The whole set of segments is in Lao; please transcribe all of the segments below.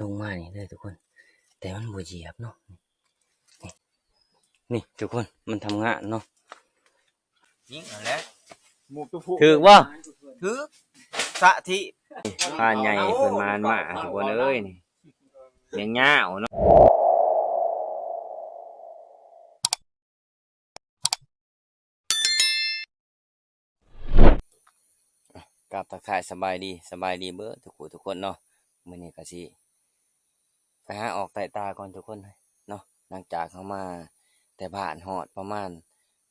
ລົງມານີ້ເດີທຸກຄົນ ແຕ່ມັນບໍ່ຢຽບເນາະ. ນີ້ ນີ້ທຸກຄົນ ມັນທຳງານເນາະ. ຍິງຫັ້ນແຫຼະ ໝູກຕົວຜູ້ ຖືກບໍ່? ຖືກ ສະທິ ພານໃຫຍ່ເພິ່ນມາ ມາທຸກຄົນເອີຍ ນີ້ ແມ່ງຍາວເນາະ. ກາບທັກທາຍສະບາຍດີ ສະບາຍດີເບີດທຸກຜູ້ທຸກຄົນເນາະ. ມື້ນີ້ກະຊິໄປຫາອອກໄຕ່ຕາກ່ອນທຸກຄົນເນາະ. ຫຼັງຈາກເຮົາມາແຕ່ບ້ານຮອດປະມານ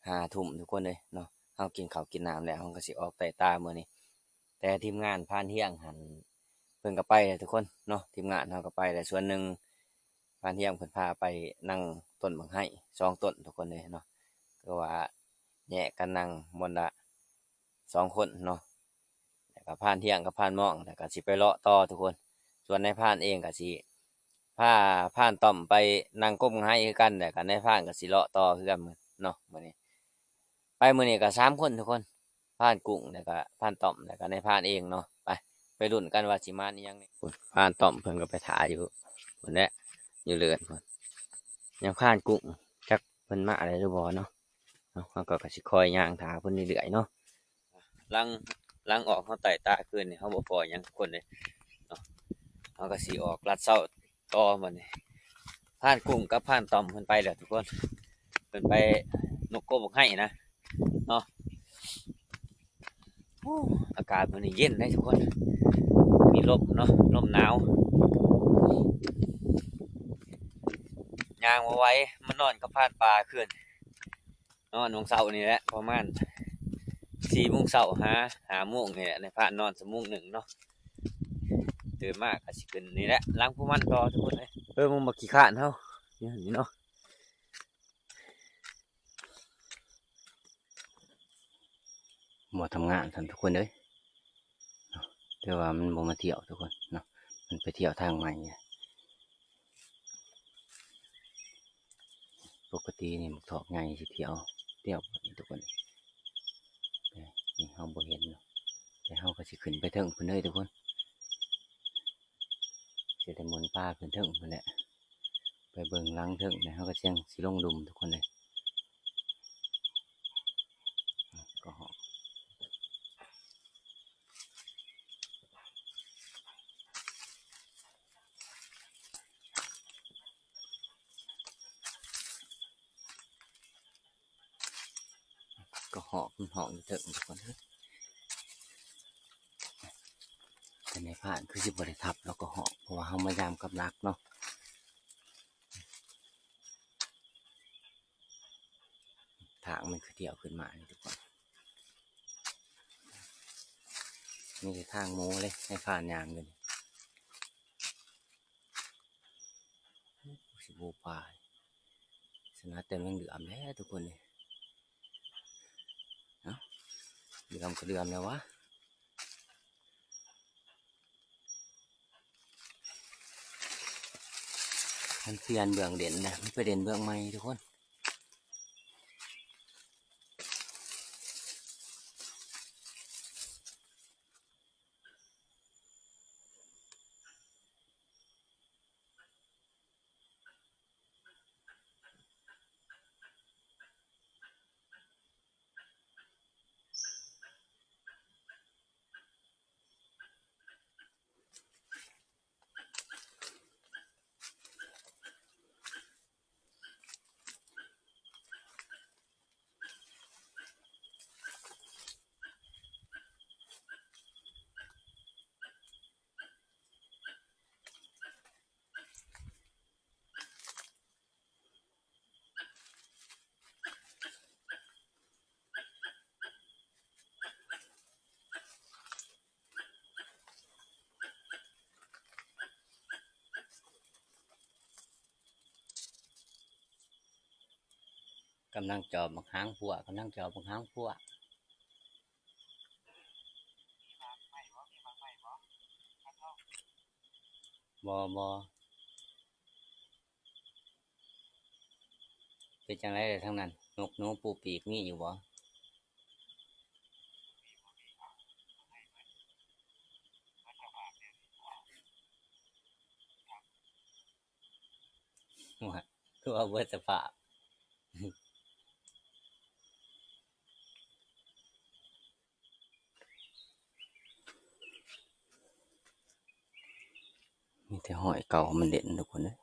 ຫ້າທຸ່ມທຸກຄົນເອີຍເນາະ ເຮົາກິນເຂົ້າກິນນ້ຳແລ້ວ ເຮົາກະຊິອອກໄຕ່ຕາມື້ນີ້. ແຕ່ທີມງານພານຮຽງຫັ້ນ ເພິ່ນກະໄປແລ້ວທຸກຄົນເນາະ ທີມງານເຮົາກະໄປແລ້ວສ່ວນໜຶ່ງ. ພານຮຽງເພິ່ນພາໄປນັ່ງຕົ້ນບັກໄຮສອງຕົ້ນທຸກຄົນເລີຍເນາະ ຄືວ່າແຍກກັນນັ່ງບ່ອນລະສອງຄົນເນາະ ແລ້ວກະພານຮຽງກັບພານມອງ ແລ້ວກະຊິໄປເລາະຕໍ່ທຸກຄົນ. ສ່ວນນາຍພານເອງກະຊິພາພານຕ້ອມໄປນັ່ງກົກບັກໄຮຄືກັນ ແລ້ວກະນາຍພານກະຊິເລາະຕໍ່ຄືກັນເນາະ ມື້ນີ້. ໄປມື້ນີ້ກະສາມຄົນທຸກຄົນ ພານກຸ້ງ ແລ້ວກະພານຕ້ອມ ແລ້ວກະນາຍພານເອງເນາະ. ໄປ ໄປລຸ້ນກັນວ່າຊິມາອີ່ຫຍັງນີ້. ພຸ້ນ ພານຕ້ອມເພິ່ນກະໄປຖ້າຢູ່ພຸ້ນແຫຼະ ຢູ່ເລີນພຸ້ນ. ຍັງພານກຸ້ງ ຈັກເພິ່ນມາແລ້ວຫຼືບໍ່ເນາະ. ເຮົາກະ ກະຊິຄອຍຍ່າງຖ້າເພິ່ນເລື້ອຍໆເນາະ. ຫຼັງ ຫຼັງອອກເຮົາໄຕ່ຕາຄືນນີ້ ເຮົາບໍ່ພໍ້ຫຍັງຄົນເດ້ເນາະ ເຮົາກະຊິອອກລັດເຊົາຕໍ່ບັດນີ້. ພານກຸ້ງກັບພານຕ້ອມເພິ່ນໄປແລ້ວທຸກຄົນ ເພິ່ນໄປນົກກົກບັກໄຮນະເນາະ. ໂອ້ ອາກາດມື້ນີ້ເຢັນເດ້ທຸກຄົນ ມີລົມເນາະ ລົມໜາວ. ຍ່າງບໍ່ໄຫວ ມານອນກັບພານປ່າຄືນ ນອນຫວ່າງເຊົ້ານີ້ແຫຼະ ປະມານສີ່ໂມງເຊົ້າຫາຫ້າໂມງນີ້ແຫຼະ ໃນພານນອນຊົ່ວໂມງໜຶ່ງເນາະ. ຕື່ນມາກະຊິຂຶ້ນນີ້ແຫຼະ ຫຼັງພວກມັນຕໍ່ທຸກຄົນເອີຍ. ເອີ ມັນບັກຂີ້ຄ້ານເຮົາຢູ່ນີ້ເນາະ ບໍ່ທຳງານຊັ້ນທຸກຄົນເອີຍ. ແຕ່ວ່າມັນບໍ່ມາທ່ຽວທຸກຄົນເນາະ ມັນໄປທ່ຽວທາງໃໝ່. ປົກກະຕິນີ້ບັກຖອກໃຫຍ່ຊິທ່ຽວ ທ່ຽວນີ້ທຸກຄົນ ແຕ່ນີ້ເຮົາບໍ່ເຫັນເນາະ ແຕ່ເຮົາກະຊິຂຶ້ນໄປເທິງພຸ້ນເດີທຸກຄົນ ຊິໄດ້ໝູນປາຂຶ້ນເທິງພຸ້ນແຫຼະ ໄປເບິ່ງຫຼັງເທິງ ແລ້ວເຮົາກະຈັ່ງຊິລົງລຸ່ມທຸກຄົນເອີຍ. ກະຮອກ ກະຮອກ ມັນຮອກຢູ່ເທິງທຸກຄົນເອີຍ. ແຕ່ໃນພານຄືຊິບໍ່ໄດ້ທັບເນາະກະຮອກ ເພາະວ່າເຮົາມາຢາມກັບດັກເນາະ. ທາງມັນຄືທ່ຽວຂຶ້ນມານີ້ທຸກຄົນ ມີແຕ່ທາງໝູເລີຍ ໃນພານຍ່າງຢູ່ນີ້. ໂອ້ ຊິບໍ່ປາ ສະໜາດແຕ່ແມງເດືອມແຫຼະທຸກຄົນເອີຍ. ເອົ້າ ເດືອມກະເດືອມແລ້ວວະ. ມັນປ່ຽນເບື້ອງເດັ່ນນະ ມັນໄປເດັ່ນເບື້ອງໃໝ່ທຸກຄົນ. ກຳລັງຈອບບັກຫາງພວກ ກຳລັງຈອບບັກຫາງພວກ. ບໍ່ ບໍ່. ເປັນຈັ່ງໃດແຫຼະທາງນັ້ນ ນົກໜູປູປີກມີຢູ່ບໍ່? ວ່າ ຄືວ່າເບິດສະພາບ. ມີແຕ່ຮອຍເກົ່າມັນເດັ່ນທຸກຄົນເອີຍ.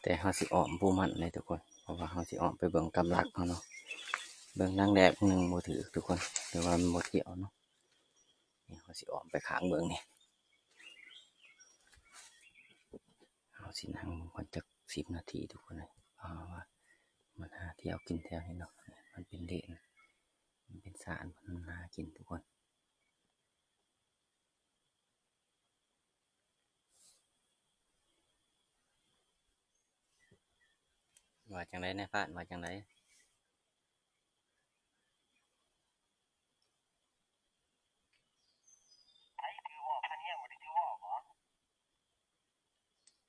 ແຕ່ເຮົາຊິອ້ອມພູມັນເດ້ທຸກຄົນ ເພາະວ່າເຮົາຊິອ້ອມໄປເບິ່ງກຳລັກເຮົາເນາະ. ເບິ່ງນາງແດກໜຶ່ງບໍ່ຖືກທຸກຄົນ ຫຼືວ່າມັນບໍ່ທ່ຽວເນາະ. ນີ້ເຮົາຊິອ້ອມໄປຂ້າງເບິ່ງນີ້ ເຮົາຊິນັ່ງເບິ່ງກ່ອນຈັກສິບນາທີທຸກຄົນເອີຍ ເພາະວ່າມັນຫາທ່ຽວກິນແຖວນີ້ເນາະ. ມັນເປັນເດນ ມັນເປັນສານ ມັນຫາກິນທຸກຄົນ. ວ່າຈັ່ງໃດນາຍພານ ວ່າຈັ່ງໃດ?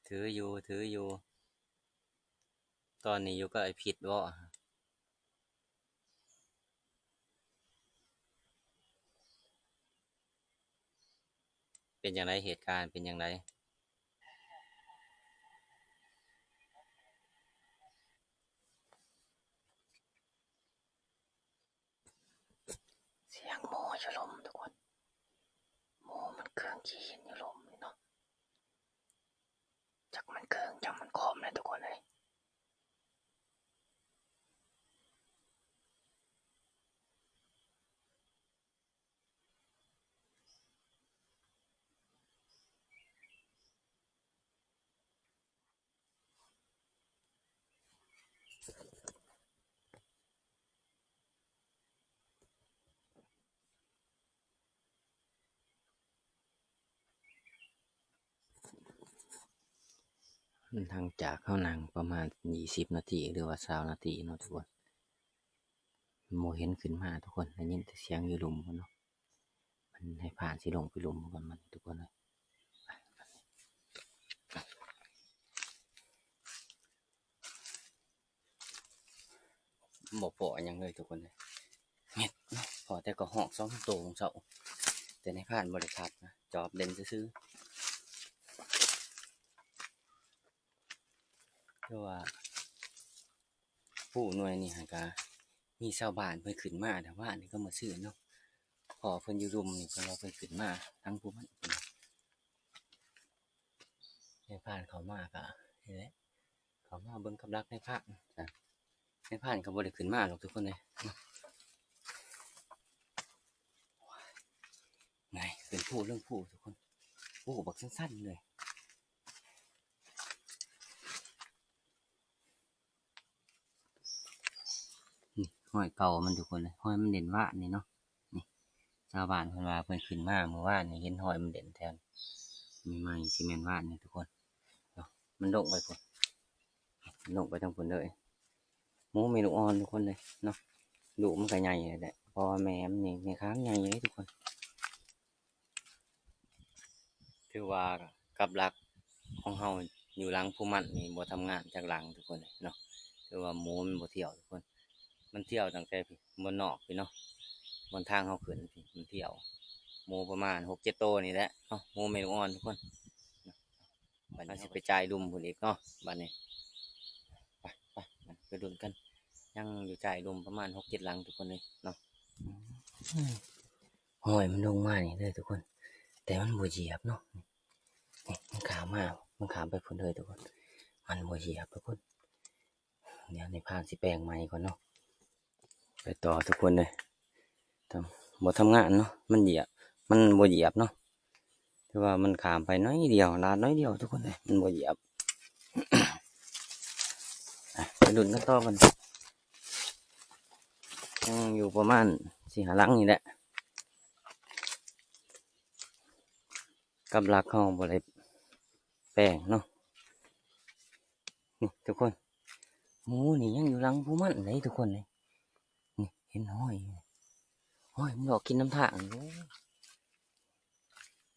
ຖືຢູ່ ຖືຢູ່. ຕອນນີ້ຢູ່ກັບໄອ້ພິດເວາະ. ເປັນຈັ່ງໃດ ເຫດການເປັນຈັ່ງໃດ? ສຽງໝູຢູ່ລຸ່ມທຸກຄົນ ໝູມັນເຄື່ອງຂີ້ຫີນຢູ່ລຸ່ມນີ້ເນາະ. ຈັກມັນເຄື່ອງ ຈັກມັນຄອມແຫຼະທຸກຄົນເອີຍ. ຫຼັງຈາກເຮົານັ່ງປະມານຊາວນາທີ ຫຼືວ່າຊາວນາທີເນາະທຸກຄົນ ບໍ່ເຫັນຂຶ້ນມາທຸກຄົນ ໄດ້ຍິນແຕ່ສຽງຢູ່ລຸ່ມພຸ້ນເນາະ. ມັນໃຫ້ຜ່ານ ຊິລົງໄປລຸ່ມກ່ອນມັນທຸກຄົນເອີຍ. ບໍ່ພໍຫຍັງເລີຍທຸກຄົນເອີຍ ເມັດເນາະ ພໍແຕ່ກະຮອກສອງໂຕຂອງເຊົ້າ ແຕ່ນາຍພານບໍ່ໄດ້ຂັດນະ ຈອບເຫຼັ້ນຊື່ໆ. ຄືວ່າພູໜ່ວຍນີ້ຫັ້ນກະມີຊາວບ້ານເພິ່ນຂຶ້ນມາແຕ່ວານນີ້ກໍມາຊື້ເນາະ ພໍເພິ່ນຢູ່ລຸ່ມນີ້ ເພິ່ນວ່າເພິ່ນຂຶ້ນມາທາງພູມັນ. ນາຍພານເຂົ້າມາກະນີ້ແຫຼະ ເຂົ້າມາເບິ່ງກັບດັກນາຍພານ ນາຍພານກໍບໍ່ໄດ້ຂຶ້ນມາດອກທຸກຄົນເອີຍ. ນີ້ເປັນພູເລື່ອງພູທຸກຄົນ ໂອ້ ບັກສັ້ນໆເລີຍ. ນີ້ຮອຍເກົ່າມັນທຸກຄົນເອີຍ ຮອຍມັນເດັ່ນວານນີ້ເນາະ. ນີ້ຊາວບ້ານເພິ່ນວ່າເພິ່ນຂຶ້ນມາມື້ວານນີ້ ເຫັນຮອຍມັນເດັ່ນແຖວນີ້ ໃໝ່ໆ ຊິແມ່ນວານນີ້ທຸກຄົນເນາະ. ມັນລົງໄປພຸ້ນ ລົງໄປທາງພຸ້ນເລີຍ. ໝູແມ່ລູກອ່ອນທຸກຄົນເອີຍເນາະ ລູກມັນກະໃຫຍ່ແຫຼະ ເພາະວ່າແມ່ມັນນີ້ ແມ່ຂາງໃຫຍ່ເລີຍທຸກຄົນ. ຖືວ່າກັບຫຼັກຂອງເຮົາຢູ່ຫຼັງພູມັນນີ້ບໍ່ທຳງານຈັກຫຼັງທຸກຄົນເນາະ. ຖືວ່າໝູມັນບໍ່ທ່ຽວທຸກຄົນ ມັນທ່ຽວຕັ້ງແຕ່ພຸ້ນ ບ່ອນນອກພຸ້ນເນາະ ບ່ອນທາງເຮົາຂຶ້ນພຸ້ນ ມັນທ່ຽວ. ໝູປະມານຫົກເຈັດໂຕນີ້ແຫຼະເນາະ ໝູແມ່ລູກອ່ອນທຸກຄົນ. ບັດນີ້ເຮົາຊິໄປຈ່າຍລຸ່ມພຸ້ນອີກເນາະ ບັດນີ້ ໄປ ໄປ ໄປລຸ້ນກັນ. ຍັງຢູ່ຈ່າຍລຸ່ມປະມານຫົກເຈັດຫຼັງທຸກຄົນເອີຍເນາະ. ຮອຍມັນລົງມານີ້ເດີທຸກຄົນ ແຕ່ມັນບໍ່ຢຽບເນາະ. ນີ້ ນີ້ ມັນຂ້າມມາ ມັນຂ້າມໄປພຸ້ນເດີທຸກຄົນ ມັນບໍ່ຢຽບທຸກຄົນ. ດຽວນາຍພານຊິແປງໃໝ່ກ່ອນເນາະ ໄປຕໍ່ທຸກຄົນເອີຍ. ບໍ່ທຳງານເນາະ ມັນຢຽບ ມັນບໍ່ຢຽບເນາະ. ແຕ່ວ່າມັນຂ້າມໄປໜ້ອຍດຽວ ລາດໜ້ອຍດຽວທຸກຄົນເອີຍ ມັນບໍ່ຢຽບ. ໄປລຸ້ນກັນຕໍ່ກັນ ຍັງຢູ່ປະມານສີ່ຫ້າຫຼັງນີ້ແຫຼະ ກັບຫຼັກເຮົາບໍ່ໄດ້ແປງເນາະ. ນີ້ທຸກຄົນ ໝູນີ້ຍັງຢູ່ຫຼັງພູມັນເດ້ທຸກຄົນເດ້. ນີ້ເຫັນຮອຍ ຮອຍມັນເລາະກິນນຳທາງຢູ່. ໂອ້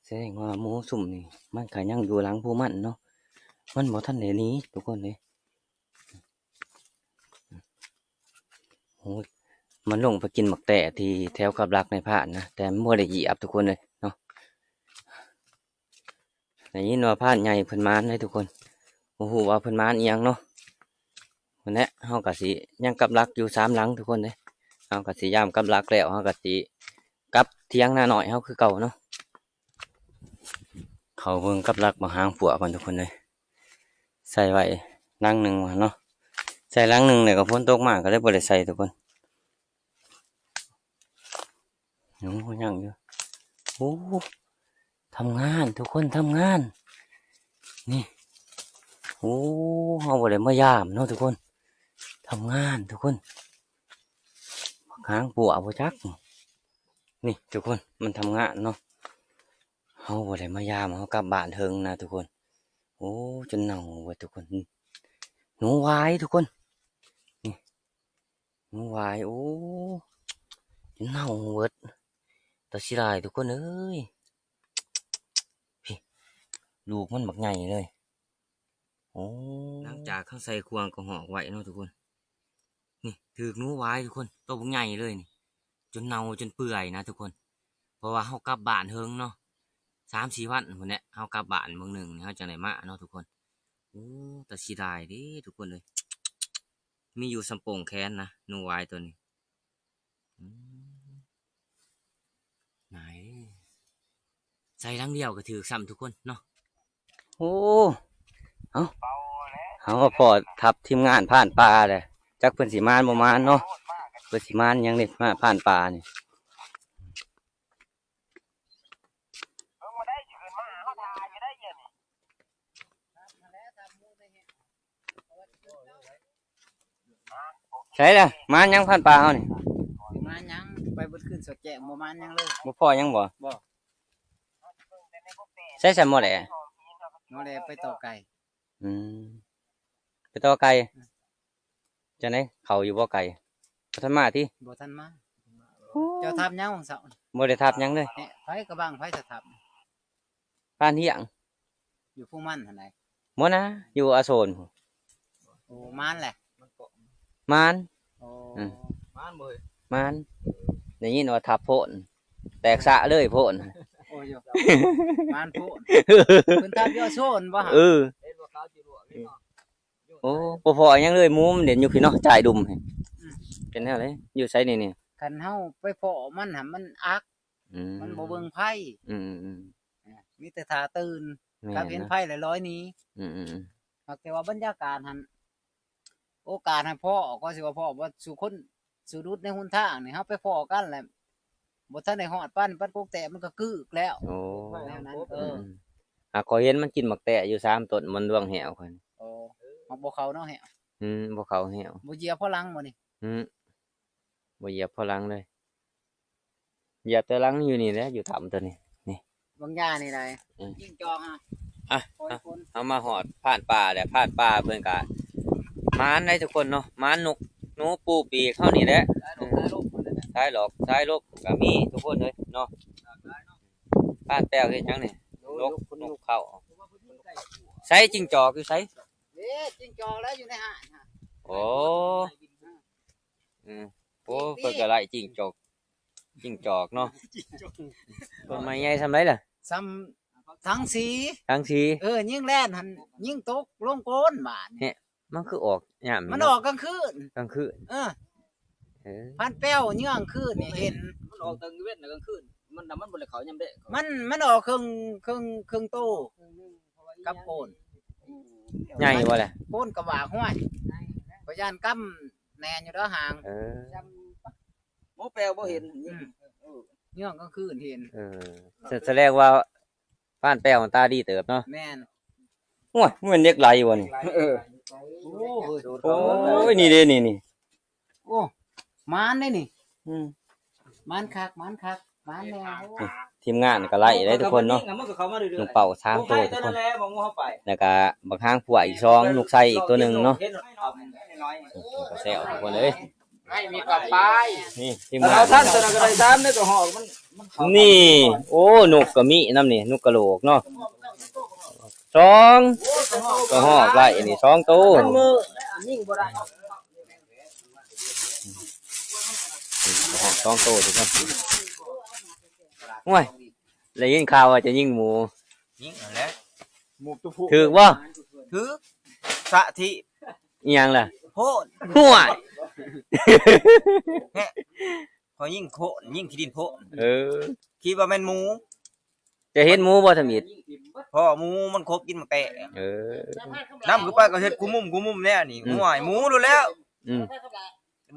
ສະແດງວ່າໝູຊຸ່ມນີ້ມັນກະຍັງຢູ່ຫຼັງພູມັນເນາະ, ມັນບໍ່ທັນໄດ້ໜີທຸກຄົນເດ້. ໂອ້ຍ ມັນລົງໄປກິນໝາກແຕທີ່ແຖວກັບຫຼັກໃນພານນະ, ແຕ່ມັນບໍ່ໄດ້ຢຽບທຸກຄົນເລີຍເນາະ. ໄດ້ຍິນວ່າພານໃຫຍ່ເພິ່ນມານເດ້ທຸກຄົນ, ບໍ່ຮູ້ວ່າເພິ່ນມານອີ່ຫຍັງເນາະ. ນັ້ນແຫຼະ ເຮົາກະຊິຍັງກັບຫຼັກຢູ່ສາມຫຼັງທຸກຄົນເດ້. ເຮົາກະຊິຍາມກັບຫຼັກແລ້ວ ເຮົາກະຊິກັບຖຽງນານ້ອຍເຮົາຄືເກົ່າເນາະ. ເຂົ້າເບິ່ງກັບຫຼັກບັກຫາງປົວກ່ອນທຸກຄົນເອີຍ. ໃສ່ໄວ້ຫຼັງໜຶ່ງວ່າເນາະ, ໃສ່ຫຼັງໜຶ່ງແລ້ວກໍຝົນຕົກມາກໍເລີຍບໍ່ໄດ້ໃສ່ທຸກຄົນ. ໂອ້ ຍັງຢູ່. ໂອ້ ທຳງານທຸກຄົນ ທຳງານ. ນີ້ ໂອ້ ເຮົາບໍ່ໄດ້ມາຢາມເນາະທຸກຄົນ, ທຳງານທຸກຄົນ. ບັກຫາງປົວບໍ່ຈັກ. ນີ້ທຸກຄົນ ມັນທຳງານເນາະ. ເຮົາບໍ່ໄດ້ມາຢາມ ເຮົາກັບບ້ານເທິງນະທຸກຄົນ. ໂອ້ ຈົນເນົ່າເບິດທຸກຄົນ. ໜູຫວາຍທຸກຄົນ. ນີ້ ໜູຫວາຍ. ໂອ້ ຈົນເນົ່າເບິດ. ຕາເສຍດາຍທຸກຄົນເອີຍ. ພີ້ ລູກມັນບັກໃຫຍ່ເລີຍ. ໂອ້ ຫຼັງຈາກເຮົາໃສ່ຂວ້າງກະຫອກໄວ້ເນາະທຸກຄົນ. ນີ້ຖືກໜູຫວາຍທຸກຄົນ, ໂຕບັກໃຫຍ່ເລີຍນີ້, ຈົນເນົ່າຈົນເປື່ອຍນະທຸກຄົນ. ເພາະວ່າເຮົາກັບບ້ານເທິງເນາະ, ສາມສີ່ວັນພຸ້ນແຫຼະ ເຮົາກັບບ້ານມື້ໜຶ່ງນີ້ ເຮົາຈັ່ງໄດ້ມາເນາະທຸກຄົນ. ໂອ້ ຕາເສຍດາຍເດ້ທຸກຄົນເອີຍ. ມີຢູ່ສ່ຳໂປ້ງແຂນນະ ໜູຫວາຍໂຕນີ້. ອືມ ນາຍ ໃສ່ຫຼັງດຽວກໍຖືກຊ້ຳທຸກຄົນເນາະ. ໂອ້ ເອົ້າ ເຮົາມາພໍ້ທັບທີມງານຜ່ານປ່າແຫຼະ, ຈັກເພິ່ນຊິມານບໍ່ມານເນາະ. ເພິ່ນຊິມານຫຍັງນີ້ ມາຜ່ານປ່ານີ້. ໃສລະ ມາຍັງຜ່ານປ່າເຮົານີ້? ຊິມາຍັງ ໄປເບິດຄືນສອດແຈ້ງ ບໍ່ມາຍັງເລີຍ. ບໍ່ພໍ້ຫຍັງບໍ່? ບໍ່. ໃສຊັ້ນໝໍແຫຼ? ໝໍແຫຼໄປຕໍ່ໄກ່. ອືມ ໄປຕໍ່ໄກ່. ອືມ ຈັ່ງໃດ ເຂົ້າຢູ່ບໍ່ໄກ່? ບໍ່ທັນມາຕິ? ບໍ່ທັນມາ. ໂອ້ ເຈົ້າທັບຫຍັງວັງເສົາ? ບໍ່ໄດ້ທັບຫຍັງເລີຍ. ແຫະ ໃຜກະບັງ ໃຜສະທັບ? ຜ່ານຫ້ຽງ ຢູ່ພູມັນຫັ້ນໃດ. ບໍ່ນາ ຢູ່ອາໂສນ. ໂອ້ ມານແຫຼະ. ມານ. ໂອ້ ອືມ ມານບໍ່ເອີຍ? ມານ. ໄດ້ຍິນວ່າທັບໂພນ ແຕກສະເລີຍໂພນ. ໂອ້ຍ ມານໂພນ. ເພິ່ນທັບຢູ່ອາໂສນບໍ່ຫະ? ເອີ ເຫັນວ່າຂາວຊິຫຼວກເລີຍເນາະ. ໂອ້ ບໍ່ພໍ້ຫຍັງເລີຍ ໝູມັນເດັ່ນຢູ່ພີ້ເນາະ ຈ່າຍດຸ່ມ. ອືມ ເປັນແນວໃດ ຢູ່ໃສນີ້ນີ້? ຄັນເຮົາໄປພໍ້ມັນຫັ້ນ ມັນອັກ. ອືມ ມັນບໍ່ເບິ່ງໄຟ. ອືມໆ ມີແຕ່ຖ້າຕື່ນ ແມ່ນ ກັບເຫັນໄຟແລ້ວລອຍໜີ. ອືມໆ ຫາກແຕ່ວ່າບັນຍາກາດຫັ້ນ ໂອກາດຫັ້ນພໍ້ ກໍຊິວ່າພໍ້ ວ່າສູ່ຄົນສູ່ດຸດໃນຫົນທາງນີ້ ເຮົາໄປພໍ້ກັນແຫຼະ ບໍ່ທັນໄດ້ຮອດປານ ປານກົກແຕກມັນກໍກຶກແລ້ວ. ໂອ້ ແນວນັ້ນ. ເອີ ອືມ ຫາກຂ້ອຍເຫັນມັນກິນໝາກແຕຢູ່ສາມຕົ້ນ ມັນລວງແຫ້ວຂ້ອຍ. ໂອ້ ມັກບໍ່ເຂົ້າເນາະແຫ້ວ. ອືມ ບໍ່ເຂົ້າແຫ້ວ. ບໍ່ຢຽບພໍຫຼັງບໍ່ນີ້? ອືມ ບໍ່ຢຽບພໍຫຼັງເລີຍ. ຢຽບແຕ່ຫຼັງຢູ່ນີ້ແຫຼະ ຢູ່ຖ້ຳຕົວນີ້ ນີ້ ບາງຢ່ານີ້ໄດ໋. ອືມ ຈິງຈອກ ອະ ອະ ເຮົາມາຮອດຜ່ານປ່າແລ້ວ ຜ່ານປ່າເພິ່ນກະມານໄດ໋ທຸກຄົນເນາະ ມານນົກໜູປູປີກເຮົານີ້ແຫຼະ. ສາຍຫຼົກ ສາຍຫຼົກ ສາຍຫຼົກກະມີທຸກຄົນເອີຍເນາະ. ຜ່ານແປວເຮັດຫຍັງນີ້? ຫຼົກ ຫຼົກເຂົ້າ. ໃສຈິງຈອກຢູ່ໃສ? ເດ້ ຈິງຈອກແລ້ວຢູ່ໃນຮ້ານ. ໂອ້ ອືມ ໂອ້ ເພິ່ນກໍໄລ່ຈິງຈອກ ຈິງຈອກເນາະ. ຕົ້ນໄມ້ໃຫຍ່ສ່ຳໃດລະ? ສ່ຳຖັງສີ ຖັງສີ. ເອີ ຍິງແລ່ນຫັ້ນ ຍິງຕົກລົງໂກນບາດນີ້. ມັນຄືອອກຍາມນີ້? ມັນອອກກາງຄືນ. ກາງຄືນ. ເອີ ເອີ ຜ່ານແປວເຍືອງຄືນນີ້ເຫັນ. ມັນອອກກາງເວັນນະ ກາງຄືນ ມັນນະ ມັນບໍ່ໄດ້ເຂົ້າຍາມແລງ. ມັນ ມັນອອກເຄິ່ງ ເຄິ່ງ ເຄິ່ງໂຕ ກັບໂກນ. ໃຫຍ່ບໍ່ແຫຼະ? ໂກນກະວ່າ ຫ້ວຍ ຂ້ອຍຢ້ານກຳແໜ່ຢູ່ດອກຫາງ. ເອີ ໝໍແປວບໍ່ເຫັນ. ອືມ ເອີ ເຍືອງກາງຄືນເຫັນ. ເອີ ສະ ສະແດງວ່າ ຜ່ານແປວຕາດີເຕີບເນາະ. ແມ່ນ. ໂອ້ຍ ມັນເຫຼັກໄຫຼບໍ່ນີ້? ເອີ ໂອ້ຍ ນີ້ເດ້ ນີ້ ນີ້. ໂອ້ ມານເດ້ນີ້. ອືມ ມານຄັກ ມານຄັກ ມານແນ່. ໂອ້ ທີ ທີມງານກໍໄລ່ໄດ້ທຸກຄົນເນາະ ນົກເປົ້າສາມໂຕທຸກຄົນ ແລ້ວກໍບັກຫາງພວກອີກສອງ ນົກໄຊອີກໂຕໜຶ່ງເນາະ ກະແຊວທຸກຄົນເອີຍ ໃຫ້ມີກັບປາຍ ນີ້ທີມງານ ເອົາທັນຕົວນັ້ນກໍໄດ້ສາມເດ້ ກະຮອກມັນ ນີ້ ໂອ້ ນົກກໍມີນຳນີ້ ນົກກະໂຫຼກເນາະ ສອງ ກະຮອກໄລ່ນີ້ສອງໂຕ ມັນມືຍິງບໍ່ໄດ້ ກະຮອກສອງໂຕທຸກຄົນ ໂອ້ຍ ໄດ້ຍິນຂ່າວວ່າຈະຍິງໝູ ຍິງຫັ້ນແຫຼະ ໝູຕົວຜູ້ ຖືກບໍ່? ຖືກ ສະຖິ ອີຫຍັງລະ? ໂພດ ຫ້ວຍ ແຮະ ຂ້ອຍຍິງໂພດ ຍິງຂີ້ດິນໂພດ ເອີ ຄິດວ່າແມ່ນໝູ ຈະເຫັນໝູບໍ່ທຳອິດ? ພໍໝູມັນຄົບກິນໝາກແຕງ ເອີ ນຳຂຶ້ນໄປກໍເຮັດຄຸມຸມຄຸມຸມແນວນີ້ ອືມ ຫ້ວຍ ໝູໂລດແລ້ວ ອືມ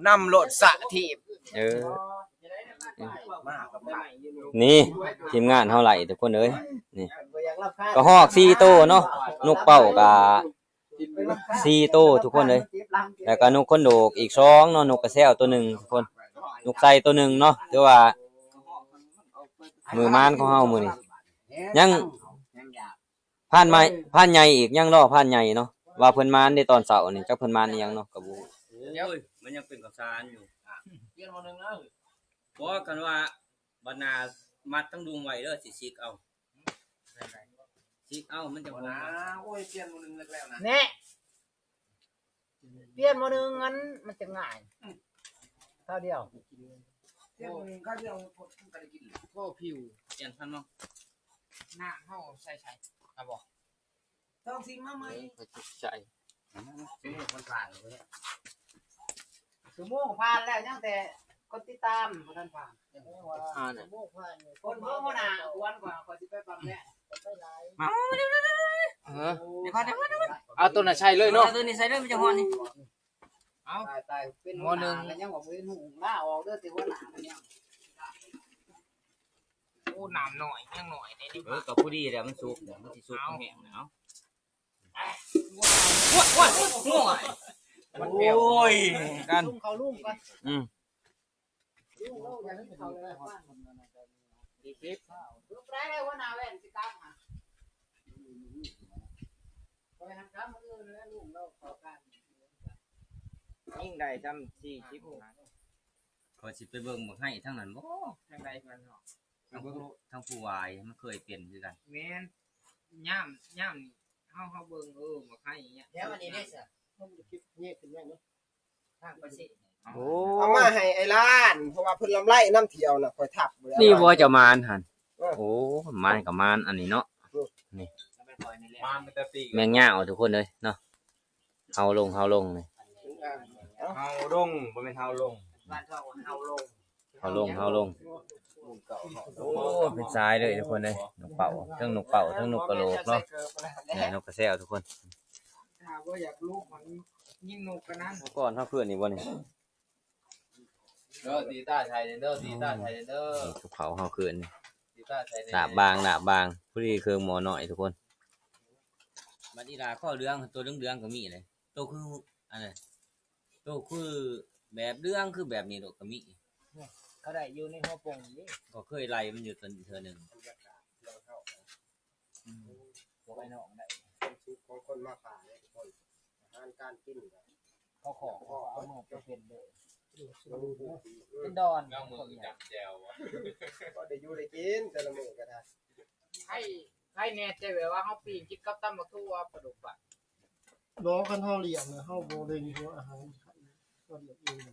ນຳໂລດສະຖີບ ເອີ ນີ້ທີມງານເຮົາໄລ່ທຸກຄົນເອີຍ ນີ້ກະຮອກສີ່ໂຕເນາະ ນົກເປົ້າກະສີ່ໂຕທຸກຄົນເອີຍ ແລ້ວກະນົກຂົນໂດກອີກສອງເນາະ ນົກກະແຊວໂຕໜຶ່ງທຸກຄົນ ນົກໄຊໂຕໜຶ່ງເນາະ ຖືວ່າມື້ໝານຂອງເຮົາມື້ນີ້ ຍັງ ພານໃໝ່ ພານໃຫຍ່ອີກ ຍັງລໍພານໃຫຍ່ເນາະ ວ່າເພິ່ນມາໃນຕອນເຊົ້ານີ້ ຈັກເພິ່ນມາອີ່ຫຍັງເນາະ ກໍບໍ່ຮູ້ ໂອ້ຍ ມັນຍັງເປັນເຂົ້າສານຢູ່ ປ່ຽນໝໍ້ໜຶ່ງເອີ ບໍ່ ຄັນວ່າບັດໜ້າມັດທັງດຸງໄວ້ເດີ ຊິຊິກເອົາ ຊິກເອົາ ມັນຈະບໍ່ ໂອ້ຍ ປ່ຽນໝໍ້ໜຶ່ງແລ້ວນະ ແນ່ ປ່ຽນໝໍ້ໜຶ່ງຫັ້ນມັນຈະງ່າຍ ຄາວດຽວ ປ່ຽນໝໍ້ໜຶ່ງຄາວດຽວ ກໍໄດ້ກິນ ພໍຜິວ ປ່ຽນພັນເນາະ ນ້ຳເຮົາໃສ່ໃສ່ ເອົາບໍ່ ຕ້ອງຊິມມາໃໝ່ ໃສ່ ຊົ່ວໂມງມັນຜ່ານເລີຍ ຊົ່ວໂມງຜ່ານແລ້ວ ຍັງແຕ່ຄົນຕິດຕາມບໍ່ທັນຜ່ານ ອ່ານະ ຄົນເບິ່ງຫົວໜ້າກວນກວ່າ ຂ້ອຍຊິໄປປັບແລ້ວ ມາ ເອີ ເອົາໂຕນັ້ນໃສ່ເລີຍເນາະ ເອົາໂຕນີ້ໃສ່ເລີຍ ມັນຈະຮ້ອນນີ້ ເອົາ ຕາຍໆ ເປັນຫົວໜ້າກໍຍັງວ່າບໍ່ເຫັນຫຸ່ງລາອອກເດີ ແຕ່ຫົວໜ້າກໍຍັງ ໂອ້ ນ້ຳໜ້ອຍ ຍັງໜ້ອຍເດ້ນີ້ ເອີ ກໍພໍດີແລ້ວ ມັນສຸກແລ້ວ ມັນຊິສຸກ ເອົາ ແຫ້ງແລ້ວ ໂອ້ຍ ໂອ້ຍ ໂອ້ຍ ໂອ້ຍ ກັນ ເຂົ້າລຸມກ່ອນ ອືມ ລຸມເຮົາຢາກກິນເຂົ້າແລ້ວ ສີ່ສິບ ລຸມໄດ້ແລ້ວ ຫົວໜ້າແວ່ນຊິກັບຫາ ຂ້ອຍຫັນກັບມື້ອື່ນແລ້ວ ລຸມເຮົາເຂົ້າກັນ ຍິງໄດ້ຊ່ຳສີ່ສິບ ຂ້ອຍຊິໄປເບິ່ງບັກໄຮທາງນັ້ນບໍ່ ທາງໃດມັນເນາະ ທາງຜູ້ ທາງຜູ້ວາຍ ມັນເຄີຍເປັນຄືກັນ ແມ່ນ ຍາມ ຍາມນີ້ ເຮົາ ເຮົາເບິ່ງ ເອີ ບັກໄຮນີ້ ແຖວອັນນີ້ເດ້ຊະ ເຮົາບໍ່ໄດ້ເກັບແຍກຂຶ້ນໄວ້ເນາະ ທາງໄປເສດ ໂອ້ ເອົາມາໃຫ້ໄອ້ລ້ານ ເພາະວ່າເພິ່ນລຳໄລນຳທ່ຽວນະ ຂ້ອຍທັບບໍ່ໄດ້ ນີ້ບໍ່ເຈົ້າມານຫັ້ນ ເອີ ໂອ້ ມານກໍມານອັນນີ້ເນາະ ເອີ ນີ້ ມານແຕ່ປີກ ແມງຍາວທຸກຄົນເອີຍເນາະ ເຮົາລົງ ເຮົາລົງນີ້ ເຮົາລົງ ບໍ່ແມ່ນເຮົາລົງ ບ້ານເຮົາເຮົາລົງ ເຮົາລົງ ເຮົາລົງ ໂອ້ ເປັນສາຍເລີຍທຸກຄົນເອີຍ ນົກເປົ້າ ທັງນົກເປົ້າ ທັງນົກກະໂຫຼກເນາະ ແມ່ນນົກກະແຊວທຸກຄົນ ຖ້າບໍ່ຢາກລຸກມັນຍິງນົກກັນນັ້ນ ກ່ອນເຮົາຂຶ້ນນີ້ບໍ່ນີ້ ເດີ ຕີຕາໄທເດີ ຕີຕາໄທເດີ ນີ້ກັບເຂົ້າເຮົາຄືນນີ້ ຕີຕາໄທເດີ ລາບບາງ ລາບບາງ ພໍດີເຄື່ອງໝໍ້ນ້ອຍທຸກຄົນ ບັດນີ້ລະ ຄໍເຫຼືອງ ໂຕເຫຼືອງໆກໍມີເລີຍ ໂຕຄືອັນນັ້ນ ໂຕຄືແບບເຫຼືອງ ຄືແບບນີ້ໂລດກໍມີ ເຂົາໄດ້ຢູ່ໃນຫົວປົງນີ້ ກໍເຄີຍໄລ່ມັນຢູ່ເທື່ອໜຶ່ງ ອືມ ພວກໄອ້ນ້ອງໄດ້ ຄວາມສຸກຂອງຄົນມາປ່າເດ້ທຸກຄົນ ອາຫານການກິນ ເຂົາຂໍ ເຂົາເອົາເມືອໄປເປັນເດ້ ເປັນດອນ ເອົາມືຈັບແຈ່ວ ພໍໄດ້ຢູ່ໄດ້ກິນແຕ່ລະມື້ກໍໄດ້ ໃຫ້ ໃຫ້ແນ່ໃຈແບບວ່າເຮົາປີ້ງກິນກັບຕຳບັກຖົ່ວປາດຸກບາດ ບໍ່ ຄັນເຮົາລ້ຽງນະ ເຮົາບໍ່ໄດ້ມີຫົວອາຫານ ເຮົາລ້ຽງເອງນະ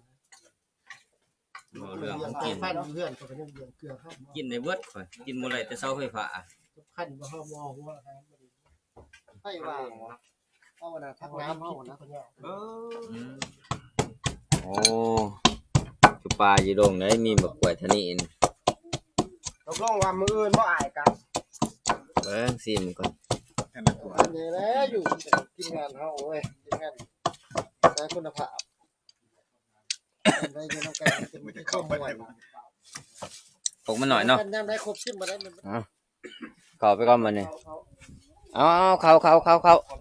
ບໍ່ເລື່ອງຂອງກິນ ເຮືອນເຂົາກໍຍັງເລື່ອງເກືອເຮົາ ກິນໄດ້ເບິດ ຂ້ອຍກິນບໍ່ໄດ້ແຕ່ເສົາໄຟຟ້າ ຄັນວ່າເຮົາບໍ່ເອົາຫົວອາຫານມາ ໃຫ້ວ່າ ເອົາອັນນັ້ນ ຜັກນ້ຳເຮົານະ ເອີ ອືມ ໂອ້ ຢູ່ປ່າຢູ່ດົງໄດ໋ ມີບັກກ້ວຍທະນີນ ຕົກລົງວ່າມື້ອື່ນບໍ່ອ້າຍກັນ ເບິ່ງຊີມກ່ອນ ອັນນີ້ແຫຼະຢູ່ທີມງານເຮົາເວີຍ ທີມງານໄດ້ຄຸນນະພາບ ໄດ້ຢູ່ນຳກັນ ມັນຈະມີຄວາມມ່ວນ ປົກມັນໜ້ອຍເນາະ ຍາມໃດຄົບຊິມບໍ່ໄດ້ ເອົາ ເຂົ້າໄປກ່ອນບັດນີ້ ເອົາ ເຂົ້າ ເຂົ້າ ເຂົ້າ ເຂົ້າ ອື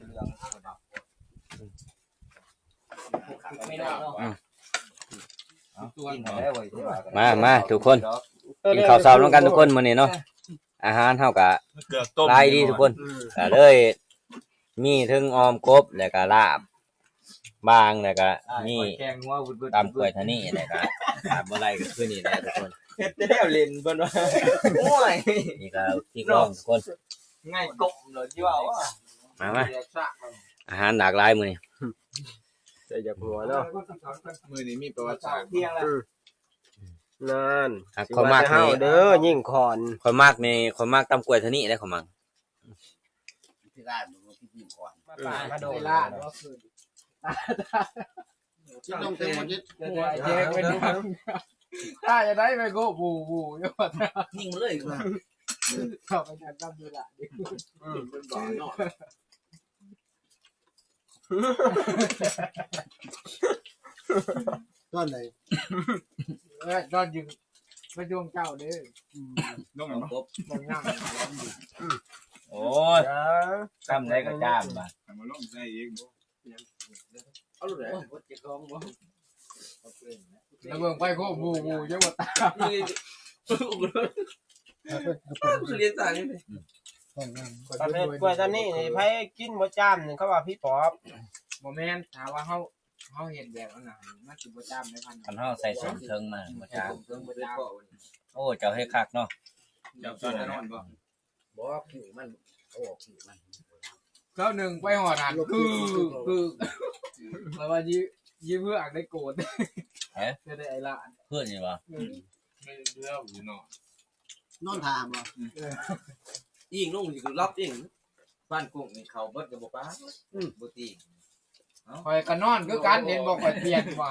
ມ ມາ ມາ ທຸກຄົນ ກິນເຂົ້າເຊົ້ານຳກັນທຸກຄົນມື້ນີ້ເນາະ ອາຫານເຮົາກະ ເກືອຕົ້ມ ຫຼາຍດີທຸກຄົນ ອືມ ກະເລີຍມີເຖິງອ່ອມກົບ ແລ້ວກະລາບບາງ ແລ້ວກະມີ ຕຳກ້ວຍທະນີ ແລ້ວກະຂາດບໍ່ໄດ້ກໍຄືນີ້ແຫຼະທຸກຄົນ ເຮັດແຕ່ແນວຫຼິ້ນເພິ່ນວ່າ ໂອ້ຍ ນີ້ກໍທີ່ລອງທຸກຄົນ ງ່າຍກົບເລີຍທີ່ວ່າ ມາ ມາ ອາຫານຫຼາກຫຼາຍມື້ນີ້ ໃສ່ຢາກຫົວເນາະ ມື້ນີ້ມີປະຫວັດສາດ ອືມ ນັ້ນ ອ່ະ ຊິວ່າແຕ່ເຮົາເດີ ຍິງຂອນ ຂ້ອຍມັກນີ້ ຂ້ອຍມັກຕຳກ້ວຍທະນີເດ້ ຂ້ອຍມັກ ທີ່ລາດ ທີ່ຍິງຂອນ ມາປາມາໂດນ ທີ່ລາດ ທີ່ຕ້ອງເຕັມໝົດ ຖ້າຈະໄດ້ໄປໂກະ ບູ ບູ ຢູ່ ຍິງມາເລີຍ ເຂົ້າໄປທາງຕຳຢູ່ລະ ອືມ ເປັນບໍ່ເນາະ ຕອນໃດ? ເອີ ຕອນຢູ່ໄປດວງເຈົ້າເດ້ ອືມ ລົງແມ່ນບໍ່? ລົງຍັງ ໂອ້ຍ ເອີ ກຳໃດກໍຈາມວ່າ ເອົາມາລົງໃສ່ອີກບໍ່? ເອົາໂລດແຫຼະ ໂອ້ຍ ເຈັບທ້ອງບໍ່? ແລ້ວເບິ່ງໄປໂຄບ ໝູ່ ໝູ່ ຍັງບໍ່ຕາຍ ລຽນສາຍນີ້ ປະເພດກ້ວຍຕານີ້ນີ້ ໃຜກິນບໍ່ຈາມນີ້ ເຂົາວ່າຜີປອບ ບໍ່ແມ່ນ ຖ້າວ່າເຮົາ ເຮົາເຮັດແບບນັ້ນນະ ມັນຊິບໍ່ຈາມໃນພັນ ຄັນເຮົາໃສ່ສົ້ມເທິງມາ ມັນບໍ່ຈາມ ໃສ່ສົ້ມເທິງບໍ່ຈາມ ໂອ້ ເຈົ້າເຮັດຄັກເນາະ ເຈົ້າກິນແນ່ນອນບໍ່? ບໍ່ ຄິ້ວມັນ ເອົາອອກຄິ້ວມັນ ເຊົ້າໜຶ່ງໄປຮອດຫັ້ນ ຄື ຄື ແປວ່າຍິ ຍິເພື່ອອາກໄດ້ໂກດ ເອີ ຈະໄດ້ໄອ້ຫຼານ ຄືນີ້ບໍ່? ອືມ ນອນທ່າບໍ່? ອືມ ອີງລົງຊິຫຼັບອີງ ບ້ານກຸ້ງນີ້ເຂົ້າເບິດກໍບໍ່ປານ ອືມ ບໍ່ຕີ ຂ້ອຍກໍນອນຄືກັນ ເຫັນບໍ່ ຂ້ອຍປ່ຽນວ່າ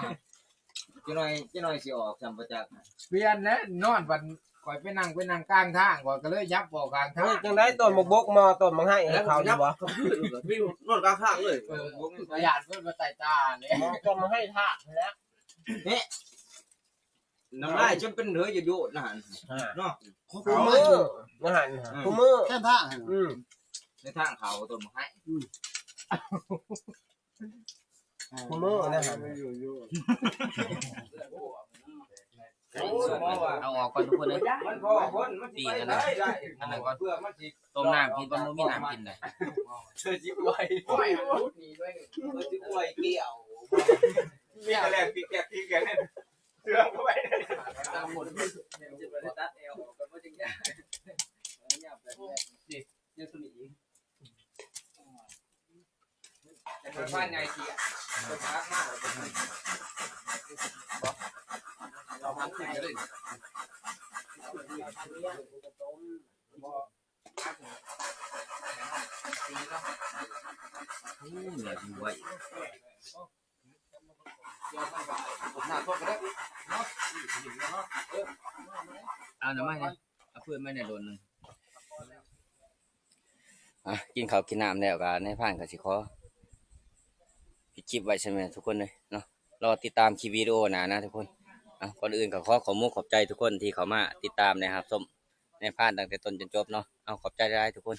ຈັກໜ້ອຍ ຈັກໜ້ອຍຊິອອກຊ້ຳບໍ່ຈັກ ປ່ຽນແລ້ວ ນອນບັດ ຂ້ອຍໄປນັ່ງ ໄປນັ່ງກາງທາງ ຂ້ອຍກໍເລີຍຫຍັບອອກກາງທາງ ເຮີ້ຍ ຈັ່ງໃດ ຕົ້ນໝາກບົກມໍ ຕົ້ນໝາກໄຮໃຫ້ເຂົາຢູ່ບໍ່? ນອນກາງທາງເລີຍ ເອີ ບໍ່ມີ ຂ້ອຍຢ້ານເພິ່ນມາໃສ່ຕາເດ້ ຕົ້ນໝາກໄຮທາກຫັ້ນແຫຼະ ເນາະ ນ້ຳລາຍຈົນເປັນເຫີຍໂຍດໆ ນະຫັ້ນ ເນາະ ຄູ່ມື້ ນະຫັ້ນ ອືມ ຄູ່ມື້ ແຄມທາງ ອືມ ໃນທາງເຂົ້າຕົ້ນໝາກໄຮ ອືມ ຄູ່ມື້ນະ ເອົາອອກກ່ອນທຸກຄົນເອີຍ ມັນພໍຄົນ ມັນຊິໄປໄດ້ ອັນນັ້ນກ່ອນ ຕົ້ມນ້ຳກິນກ່ອນ ບໍ່ມີນ້ຳກິນເດ້ ຊິອວຍ ໂອ້ຍ ມັນຫຼຸດໜີດ້ວຍ ມັນຊິອວຍແກ້ວ ມີແຕ່ແລກປີກແກກ ປີກແກກ ເຊື່ອງເຂົ້າໄປ ຕາໝົດ ຈະບໍ່ໄດ້ຕັດແອວອອກ ກໍບໍ່ຈັ່ງໃດ ນີ້ ເຈົ້າໂຕນີ້ອີກ ແຕ່ຂ້ອຍພານໃຫຍ່ເສຍ ເພິ່ນພາກມາແລ້ວ ບໍ່ ເອົາມັນຂຶ້ນໄປເລີຍ ໂອ້ ເໜືອດຢູ່ໄວ ເອົາໜ້າມາແດ່ ເອົາເພື່ອນມາແດ່ໂດນໜຶ່ງ ອ່ະ ກິນເຂົ້າກິນນ້ຳແລ້ວກໍນາຍພານກໍຊິຂໍປິດຄລິບໄວ້ຊ່ຳນີ້ທຸກຄົນເລີຍເນາະ ລໍຕິດຕາມຄລິບວິດີໂອໜ້ານະທຸກຄົນ ອ່ະ ກ່ອນອື່ນກໍຂໍຂອບມຸກຂອບໃຈທຸກຄົນທີ່ເຂົ້າມາຕິດຕາມ ແລະ ຮັບຊົມນາຍພານຕັ້ງແຕ່ຕົ້ນຈົນຈົບເນາະ ເອົາ ຂອບໃຈຫຼາຍໆທຸກຄົນ.